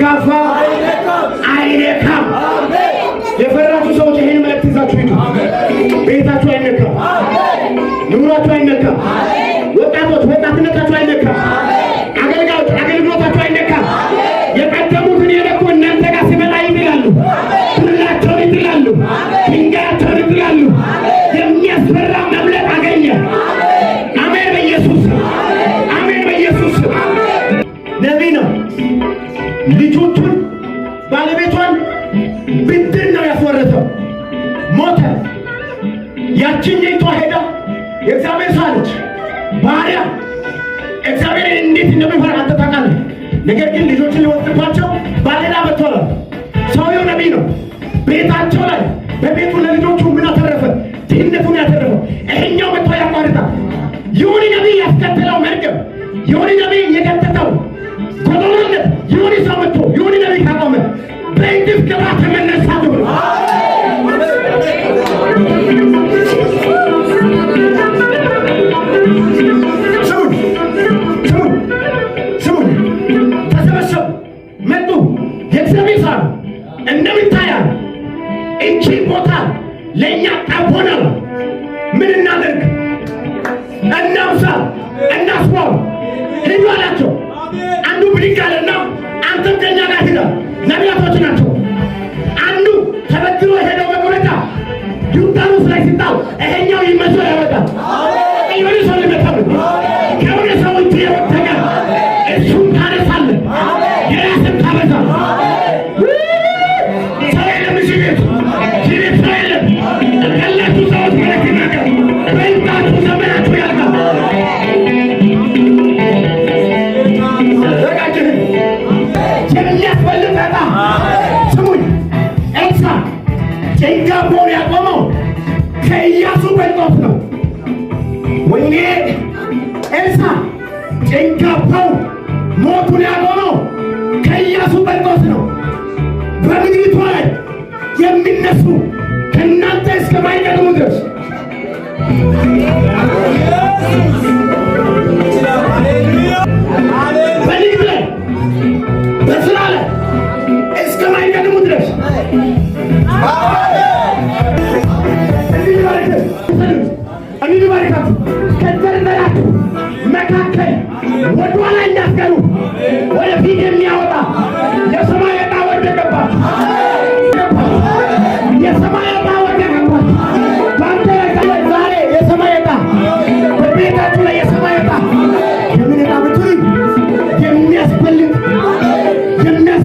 ጭንጋፋ አይነካም። የፈራችሁ ሰዎች ይሄን መልእክት ይዛችሁ ሂዱ። ቤታችሁ አይነካም፣ ኑሯችሁ አይነካም። ወጣቶች ወጣትነታችሁ አይነካም። አገልጋዮች አገልግሎታችሁ አይነካም። የቀደሙትን የነኩ እናንተ ጋር ሲመጣ ይጥላሉ፣ ዱላቸውን ይጥላሉ፣ ድንጋያቸውን ይጥላሉ። የሚያስፈራ መብለጥ አገኘ። አሜን በኢየሱስ፣ አሜን በኢየሱስ። ነቢይ ነው። ልጆቹን ባለቤቷን ብድር ነው ያስወረሰው። ሞተ። ያችኛይቷ ሄዳ የእግዚአብሔር ሰው አለች፣ ባሪያ እግዚአብሔር እንዴት እንደሚፈራ አንተ ታውቃለህ። ነገር ግን ልጆችን ሊወስድባቸው ባለዕዳ መጥቷል። ሰውየው ነቢይ ነው። ቤታቸው ላይ በቤቱ ለልጆቹ ምን አተረፈ? ድህነቱን ያተረፈው። ይሄኛው መጥቶ ያቋርጣል። የሆነ ነቢይ ያስከተለው መርገም፣ የሆነ ነቢይ የከተተው ጎዶሎነት፣ የሆነ ሰው መጥቶ የሆነ ነቢይ ካቆመ በእጥፍ ቅባት መነሳት ብሎ። ስሙኝ፣ ስሙኝ፣ ስሙኝ። ተሰበሰቡ፣ መጡ። የእግዚአብሔር ሰው እንደምታያል እቺ ቦታ ለእኛ ጠቦናል። ምን እናደርግ? እናውሳ፣ እናስዋው፣ ሂዱ አላቸው። አንዱ ብድግ አለና አንተም ከእኛ ጋር ሂድ። ነቢያቶች ናቸው። አንዱ ተበድሮ ሄደው መቁረጫ ዮርዳኖስ ላይ ሲጣል ይሄኛው ይመዞ ያመጣል። የሆነ ሰው ሊመታው ከሆነ ሰው እጅ የወደቀ እሱን ታነሳለህ፣ የራስን ታበዛለህ። ሰው የለም እዚህ ቤት፣ እዚህ ቤት ሰው የለም። ያላችሁ ሰዎች መልእክት ይናገር። በልጣችሁ ዘመናችሁ ያልቃል። ዘርጋችህን የሚያስፈልግ ዕጣ። ስሙኝ፣ ኤልሳ ጭንጋፎን ያቆመው ከኢያሱ በልጦት ነው። ወይኔ፣ ኤልሳ ጭንጋፋው ሞቱን ያቆመው ከኢያሱ በልጦት ነው። በምድሪቷ ላይ የሚነሱ ከእናንተ እስከማይቀድሙ ድረስ